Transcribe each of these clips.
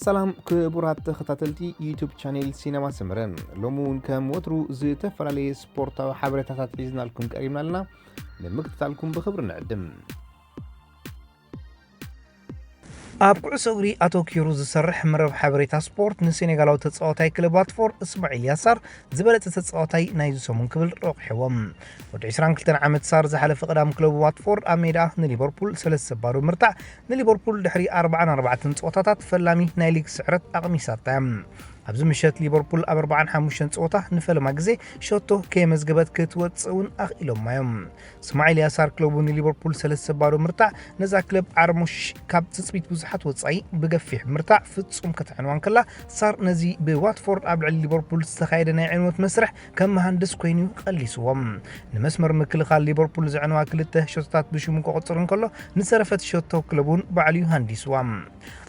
ሰላም ክቡራት ተኸታተልቲ ዩቱብ ቻኔል ሲነማ ሰመረ፣ ሎሚ እውን ከም ወትሩ ዝተፈላለየ ስፖርታዊ ሓበሬታታት ሒዝናልኩም ቀሪብና ኣለና። ንምክትታልኩም ብኽብሪ ንዕድም። ኣብ ኩዕሶ እግሪ ኣተኪሩ ዝሰርሕ መረብ ሓበሬታ ስፖርት፣ ንሴኔጋላዊ ተጻዋታይ ክለብ ዋትፎርድ እስማዒል ያሳር ዝበለጸ ተጻዋታይ ናይዚ ሰሙን ክብል ረቑሕዎም። ወዲ ዕስራን ክልተን ዓመት ሳር ዝሓለፈ ቀዳም ክለቡ ዋትፎርድ ኣብ ሜዳ ንሊቨርፑል ሰለስተ ባዶ ምርታዕ፣ ንሊቨርፑል ድሕሪ ኣርባዓን ኣርባዕተን ጸወታታት ፈላሚ ናይ ሊግ ስዕረት ኣቕሚሳታ እያ። ኣብዚ ምሸት ሊቨርፑል ኣብ ኣርባዓን ሓሙሽተን ጸወታ ንፈለማ ግዜ ሸቶ ከየመዝገበት ክትወጽእ እውን ኣኽኢሎማ እዮም። እስማዒል ያሳር ክለቡ ንሊቨርፑል ሰለስተ ባዶ ምርታዕ፣ ነዛ ክለብ ዓርሞሽ ካብ ትጽቢት ብዙሓት ወጻኢ ብገፊሕ ምርታዕ ፍጹም ከተዕንዋ እንከላ፣ ሳር ነዚ ብዋትፎርድ ኣብ ልዕሊ ሊቨርፑል ዝተኻየደ ናይ ዕንወት መስርሕ ከም መሃንድስ ኮይኑ እዩ ቀሊስዎም። ንመስመር ምክልኻል ሊቨርፑል ዘዕንዋ ክልተ ሸቶታት ብሽሙ ክቕጽር እንከሎ፣ ንዝተረፈት ሸቶ ክለብ እውን ባዕሉ እዩ ሃንዲስዋ።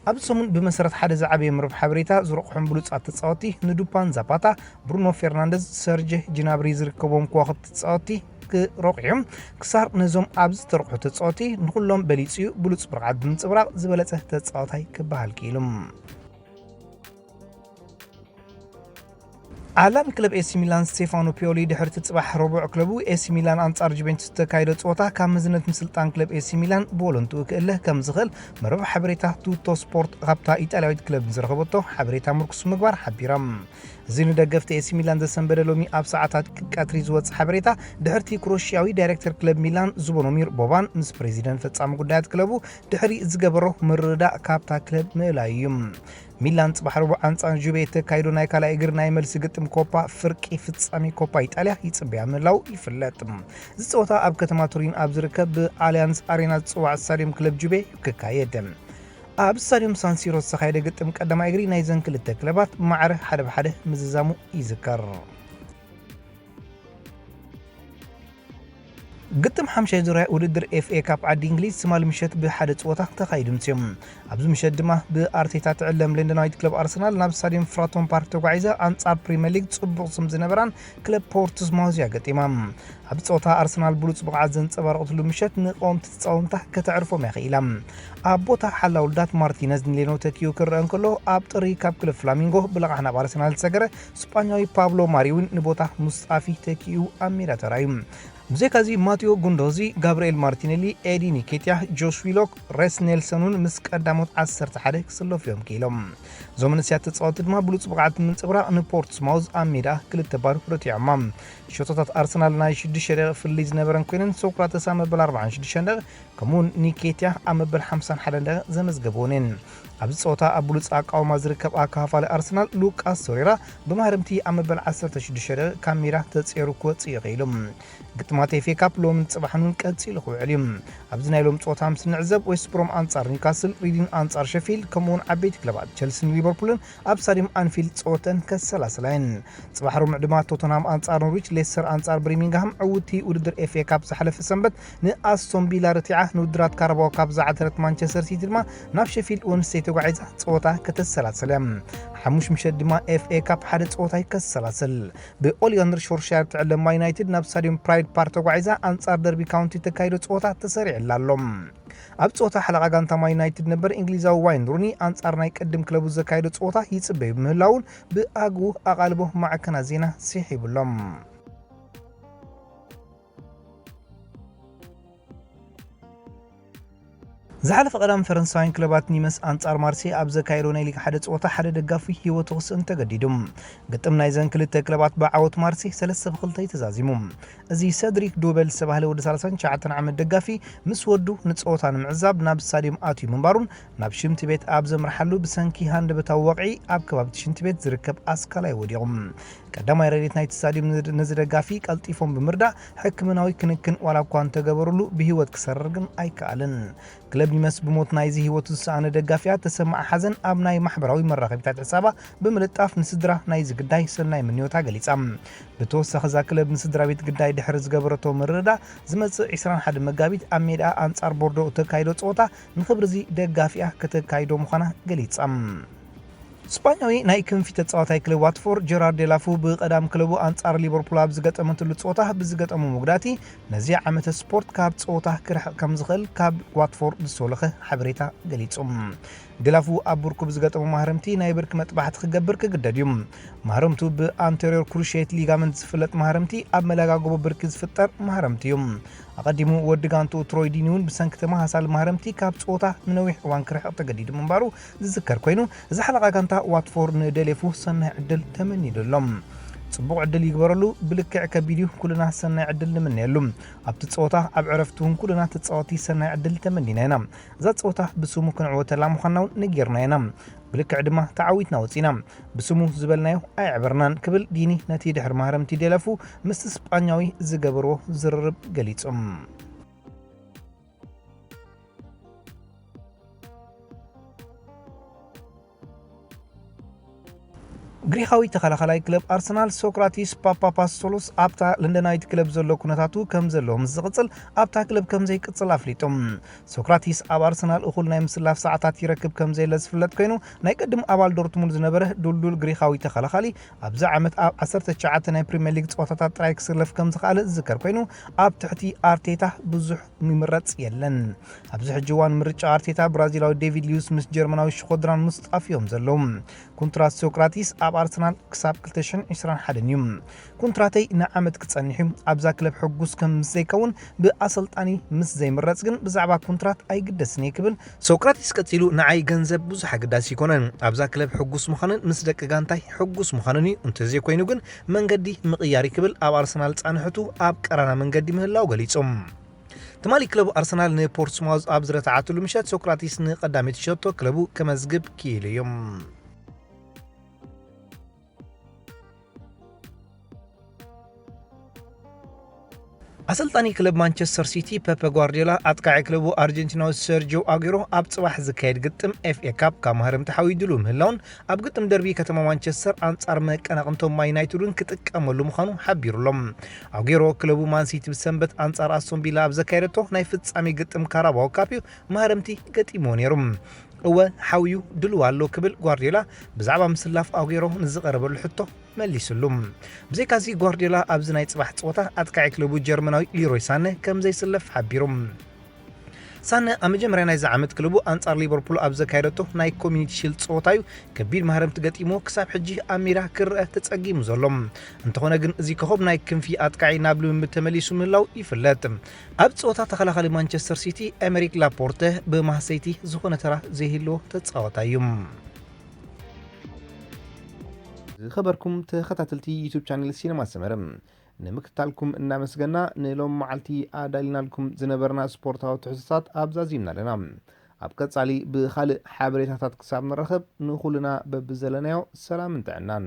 ኣብዚ ሰሙን ብመሰረት ሓደ ዝዓበየ መርብ ሓበሬታ ዝረቑሖም ብሉጻት ተጻወትቲ ንዱፓን ዛፓታ፣ ብሩኖ ፌርናንደዝ፣ ሰርጀ ጅናብሪ ዝርከቦም ከዋኽብቲ ተጻወትቲ ክረቑሑ እዮም። ክሳር ነዞም ኣብዚ ዝተረቑሑ ተጻወትቲ ንኹሎም በሊጹ እዩ ብሉጽ ብቕዓት ብምንጽብራቕ ዝበለጸ ተጻዋታይ ክበሃል ክኢሉ። ዓላሚ ክለብ ኤሲ ሚላን ስቴፋኖ ፒዮሊ ድሕርቲ ጽባሕ ረቡዕ ክለቡ ኤሲ ሚላን ኣንጻር ጁቬንቱስ ዝተካየደ ጸወታ ካብ መዝነት ምስልጣን ክለብ ኤሲ ሚላን ብወለንትኡ ክእለ ከም ዝኽእል መርበብ ሓበሬታ ቱቶ ስፖርት ካብታ ኢጣልያዊት ክለብ ንዝረኸበቶ ሓበሬታ ምርኩስ ምግባር ሓቢራ። እዚ ንደገፍቲ ኤሲ ሚላን ዘሰንበደ ሎሚ ኣብ ሰዓታት ቀትሪ ዝወጽእ ሓበሬታ ድሕርቲ ክሮሽያዊ ዳይሬክተር ክለብ ሚላን ዙቦኖሚር ቦባን ምስ ፕሬዚደንት ፈጻሚ ጉዳያት ክለቡ ድሕሪ ዝገበሮ ምርዳእ ካብታ ክለብ ምእላዩ እዩ። ሚላን ጽባሕ ረቡዕ ኣንጻር ጁቬ እተካይዶ ናይ ካልኣይ እግር ናይ መልሲ ግጥም ኮፓ ፍርቂ ፍጻሜ ኮፓ ኢጣልያ ይጽበያ ምህላው ይፍለጥ። እዚ ጸወታ ኣብ ከተማ ቱሪን ኣብ ዝርከብ ብኣሊያንስ ኣሬና ዝጽዋዕ ስታድዮም ክለብ ጁቬ ክካየድ። ኣብ ስታድዮም ሳንሲሮ ዝተኻየደ ግጥም ቀዳማይ እግሪ ናይዘን ክልተ ክለባት ማዕረ ሓደ ብሓደ ምዝዛሙ ይዝከር። ግጥም ሓምሻይ ዙርያ ውድድር ኤፍኤ ካፕ ዓዲ እንግሊዝ ትማሊ ምሸት ብሓደ ጸወታ ተኻይዱ ምጽዩ። ኣብዚ ምሸት ድማ ብኣርቴታ ትዕለም ለንደናዊት ክለብ ኣርሰናል ናብ ስታድዮም ፍራቶን ፓርክ ተጓዒዛ ኣንጻር ፕሪምየር ሊግ ጽቡቕ ስም ዝነበራን ክለብ ፖርትስማውዝ እያ ገጢማ። ኣብ ጸወታ ኣርሰናል ብሉጽ ብቕዓት ዘንጸባረቐትሉ ምሸት ንቀወምቲ ተጻወንታ ከተዕርፎም እያ ክኢላ። ኣብ ቦታ ሓላ ውልዳት ማርቲነዝ ንሌኖ ተኪኡ ክረአ እንከሎ፣ ኣብ ጥሪ ካብ ክለብ ፍላሚንጎ ብለቓሕ ናብ ኣርሰናል ዝሰገረ ስጳኛዊ ፓብሎ ማሪ እውን ንቦታ ሙስጣፊ ተኪኡ ኣብ ሜዳ ተራእዩ። ብዘይካዚ ማቴዮ ጉንዶዚ፣ ጋብርኤል ማርቲኔሊ፣ ኤዲ ኒኬትያ፣ ጆሽ ዊሎክ፣ ሬስ ኔልሰን እውን ምስ ቀዳሞት ዓሰርተ ሓደ ክስለፉ እዮም ክኢሎም። እዞም ንስያት ተጻወትቲ ድማ ብሉጽ ብቕዓት ብምንጽብራቕ ንፖርትስማውዝ ኣብ ሜዳ ክልተ ባዶ ረቲዖማ። ሸቶታት ኣርሰናል ናይ ሽዱሽተ ደቂቕ ፍልልይ ዝነበረን ኮይነን ሶክራተስ ኣብ መበል ኣርባዓን ሽዱሽተን ደቂቕ ከምኡውን ኒኬትያ ኣብ መበል ሓምሳን ሓደን ደቂቕ ዘመዝገብወን እየን። ኣብዚ ጸወታ ኣብ ብሉጽ ኣቃውማ ዝርከብ ኣካፋሊ ኣርሰናል ሉቃስ ቶሬራ ብማህረምቲ ኣብ መበል ዓሰርተ ሽዱሽተ ደቂቕ ካብ ሜዳ ተጸይሩ ክወጽእ እዩ ክኢሉ። ግጥማት ኤፍኤ ካፕ ሎምን ጽባሕን እውን ቀጺሉ ክውዕል እዩ። ኣብዚ ናይ ሎም ጸወታ ምስ ንዕዘብ ዌስት ብሮም ኣንጻር ኒውካስል፣ ሪዲን ኣንጻር ሸፊልድ ከምኡውን ዓበይቲ ክለባት ቸልሲን ሊቨርፑልን ኣብ ስታድዮም ኣንፊልድ ጸወተን ከሰላስላ እየን። ጽባሕ ረቡዕ ድማ ቶተንሃም ኣንጻር ኖርዊች፣ ሌስተር ኣንጻር ብሪሚንግሃም ዕውቲ ውድድር ኤፍኤ ካፕ ዝሓለፈ ሰንበት ንኣስቶን ቪላ ረቲዓ ንውድድራት ካራባኦ ካፕ ዝዓተረት ማንቸስተር ሲቲ ድማ ናብ ሸፊልድ ወንስደይ ተጓዒዛ ጸወታ ከተሰላስል እያ። ሓሙሽ ምሸት ድማ ኤፍኤ ካፕ ሓደ ጸወታ እዩ ከሰላስል። ብኦሊጋንደር ሾርሻየር ትዕለም ማን ዩናይትድ ናብ ስታድዮም ፕራይድ ፓርክ ተጓዒዛ ኣንጻር ደርቢ ካውንቲ ተካይዶ ጸወታ ተሰሪዕላ ኣሎ። ኣብ ጸወታ ሓለቓ ጋንታ ማን ዩናይትድ ነበር እንግሊዛዊ ዋይን ሩኒ ኣንጻር ናይ ቅድም ክለቡ ዘካየዶ ጸወታ ይጽበዩ ብምህላውን ብኣግኡ ኣቓልቦ ማዕከናት ዜና ስሒቡሎም። ዝሓለፈ ቀዳም ፈረንሳውያን ክለባት ኒመስ ኣንጻር ማርሴ ኣብ ዘካየዶ ናይ ሊግ ሓደ ጸወታ ሓደ ደጋፊ ህይወቱ ክስእን ተገዲዱ። ግጥም ናይዘን ክልተ ክለባት ብዓወት ማርሴ ሰለስተ ብክልተ እዩ ተዛዚሙ። እዚ ሰድሪክ ዱበል ዝተባህለ ወዲ ሰላሳን ትሽዓተን ዓመት ደጋፊ ምስ ወዱ ንጸወታ ንምዕዛብ ናብ ስታድዮም ኣትዩ ምንባሩን ናብ ሽንቲ ቤት ኣብ ዘምርሓሉ ብሰንኪ ሃንደበታዊ ወቕዒ ኣብ ከባቢ እቲ ሽንቲ ቤት ዝርከብ ኣስካላይ ወዲቑ። ቀዳማይ ረድኤት ናይቲ ስታድዮም ንዝ-፣ ነዚ ደጋፊ ቀልጢፎም ብምርዳእ ሕክምናዊ ክንክን ዋላ እኳ እንተገበሩሉ ብህይወት ክሰርር ግን ኣይከኣልን። ክለብ ኒመስ ብሞት ናይዚ ህይወቱ ዝሰኣነ ደጋፊኣ ተሰማዓ ሓዘን ኣብ ናይ ማሕበራዊ መራኸቢታት ሕሳባ ብምልጣፍ ንስድራ ናይዚ ግዳይ ሰናይ ምንዮታ ገሊጻ። ብተወሳኺ እዛ ክለብ ንስድራ ቤት ግዳይ ድሕሪ ዝገበረቶ ምርድዳ ዝመጽእ ዕስራን ሓደን መጋቢት ኣብ ሜዳኣ ኣንጻር ቦርዶ እተካይዶ ጸወታ ንኽብሪ እዚ ደጋፊኣ ከተካይዶ ምዃና ገሊጻ። ስጳኛዊ ናይ ክንፊ ተጻዋታይ ክለብ ዋትፎርድ ጀራርድ ዴላፉ ብቐዳም ክለቡ ኣንጻር ሊቨርፑል ኣብ ዝገጠመትሉ ጸወታ ብዝገጠሙ መጉዳእቲ ነዚ ዓመተ ስፖርት ካብ ጸወታ ክርሕቕ ከም ዝኽእል ካብ ዋትፎርድ ዝተወለኸ ሓበሬታ ገሊጹ። ዴላፉ ኣብ ብርኩ ብዝገጠሙ ማህረምቲ ናይ ብርኪ መጥባሕቲ ክገብር ክግደድ እዩ። ማህረምቱ ብኣንቴሪዮር ክሩሽየት ሊጋመንት ዝፍለጥ ማህረምቲ ኣብ መለጋገቦ ብርኪ ዝፍጠር ማህረምቲ እዩ። ኣቐዲሙ ወዲ ጋንትኡ ትሮይ ዲኒ እውን ብሰንኪ ተመሳሳሊ ማህረምቲ ካብ ጸወታ ንነዊሕ እዋን ክርሕቕ ተገዲዱ ምንባሩ ዝዝከር ኮይኑ፣ እዚ ሓለቓ ጋንታ ዋትፎርድ ንደሌፉ ሰናይ ዕድል ተመኒሉ ኣሎ። ጽቡቕ ዕድል ይግበረሉ፣ ብልክዕ ከቢድ እዩ፣ ኩልና ሰናይ ዕድል ንምነየሉ። ኣብቲ ጸወታ ኣብ ዕረፍቲ እውን ኩልና ተጻወቲ ሰናይ ዕድል ተመኒና ኢና። እዛ ጸወታ ብስሙ ክንዕወተላ ምዃንና እውን ነጊርና ኢና። ብልክዕ ድማ ተዓዊትና ወጺና። ብስሙ ዝበልናዮ ኣየዕበርናን ክብል ዲኒ ነቲ ድሕሪ ማህረምቲ ደለፉ ምስ ስጳኛዊ ዝገበርዎ ዝርርብ ገሊጹ። ግሪኻዊ ተኸላኻላይ ክለብ ኣርሰናል ሶክራቲስ ፓፓፓስቶሎስ ኣብታ ለንደናዊት ክለብ ዘሎ ኩነታቱ ከም ዘለዎ ምስ ዝቕጽል ኣብታ ክለብ ከም ዘይቅጽል ኣፍሊጡ። ሶክራቲስ ኣብ ኣርሰናል እኹል ናይ ምስላፍ ሰዓታት ይረክብ ከም ዘየለ ዝፍለጥ ኮይኑ፣ ናይ ቅድም ኣባል ዶርትሙንድ ዝነበረ ዱልዱል ግሪኻዊ ተኸላኻሊ ኣብዚ ዓመት ኣብ ዓሰርተ ትሽዓተ ናይ ፕሪምየር ሊግ ጸወታታት ጥራይ ክስለፍ ከም ዝኸኣለ ዝዝከር ኮይኑ፣ ኣብ ትሕቲ ኣርቴታ ብዙሕ ይምረጽ የለን። ኣብዚ ሕጂ እዋን ምርጫ ኣርቴታ ብራዚላዊ ዴቪድ ሊዩስ ምስ ጀርመናዊ ሽኾድራን ሙስጣፊ እዮም ዘለዉ። ኩንትራት ሶክራቲስ ኣብ ኣርሰናል ክሳብ ክልተ ሽሕን ዕስራን ሓደን እዩ። ኩንትራተይ ንዓመት ክጸንሕ እዩ። ኣብዛ ክለብ ሕጉስ ከም ምስ ዘይከውን ብኣሰልጣኒ ምስ ዘይምረጽ ግን ብዛዕባ ኩንትራት ኣይግደስን እየ ክብል ሶክራቲስ ቀጺሉ፣ ንዓይ ገንዘብ ብዙሕ ኣገዳሲ ኣይኮነን። ኣብዛ ክለብ ሕጉስ ምዃንን ምስ ደቂ ጋንታይ ሕጉስ ምዃንን እዩ። እንተዘይኮይኑ ግን መንገዲ ምቕያር እዩ ክብል ኣብ ኣርሰናል ጻንሕቱ ኣብ ቀራና መንገዲ ምህላው ገሊጹ። ትማሊ ክለቡ ኣርሰናል ንፖርትስማውዝ ኣብ ዝረታዓትሉ ምሸት ሶክራቲስ ንቐዳመይቲ ሸቶ ክለቡ ከመዝግብ ክኢሉ እዩ። ኣሰልጣኒ ክለብ ማንቸስተር ሲቲ ፔፐ ጓርዲዮላ ኣጥቃዒ ክለቡ ኣርጀንቲናዊ ሰርጂዮ ኣጉሮ ኣብ ጽባሕ ዝካየድ ግጥም ኤፍ ኤ ካፕ ካብ ማህረምቲ ሓዊ ድሉ ምህላውን ኣብ ግጥም ደርቢ ከተማ ማንቸስተር ኣንጻር መቀናቕንቶም ማን ዩናይትድ እውን ክጥቀመሉ ምዃኑ ሓቢሩ ኣሎ። ኣጉሮ ክለቡ ማን ሲቲ ብሰንበት ኣንጻር ኣስቶን ቪላ ኣብ ዘካየደቶ ናይ ፍጻሜ ግጥም ካራባኦ ካፕ እዩ ማህረምቲ ገጢምዎ ነይሩ። እወ ሓውዩ ድልው ኣሎ ክብል ጓርዲዮላ ብዛዕባ ምስላፍ ኣጉሮ ንዝቐረበሉ ሕቶ መሊስሉ። ብዘይካዚ ጓርዲዮላ ኣብዚ ናይ ጽባሕ ጸወታ ኣጥቃዒ ክለቡ ጀርመናዊ ሊሮይ ሳነ ከም ዘይስለፍ ሓቢሩ። ሳነ ኣብ መጀመርያ ናይዚ ዓመት ክለቡ ኣንጻር ሊቨርፑል ኣብ ዘካየደቶ ናይ ኮሚኒቲ ሺልድ ጸወታ እዩ ከቢድ ማህረምቲ ገጢሙ ክሳብ ሕጂ ኣብ ሜዳ ክረአ ተጸጊሙ ዘሎ። እንተኾነ ግን እዚ ኮኸብ ናይ ክንፊ ኣጥቃዒ ናብ ልምምድ ተመሊሱ ምህላው ይፍለጥ። ኣብ ጸወታ ተኸላኻሊ ማንቸስተር ሲቲ ኤመሪክ ላፖርተ ብማህሰይቲ ዝኾነ ተራ ዘይህልዎ ተጻዋታይ እዩ። ዝኸበርኩም ተኸታተልቲ ዩቱብ ቻነል ሲነማ ሰመረ፣ ንምክትታልኩም እናመስገና ንሎም መዓልቲ ኣዳሊናልኩም ዝነበርና ስፖርታዊ ትሕዝቶታት ኣብዛዚምና ኣለና። ኣብ ቀጻሊ ብኻልእ ሓበሬታታት ክሳብ ንራኸብ ንኹልና በብዘለናዮ ሰላምን ጥዕናን።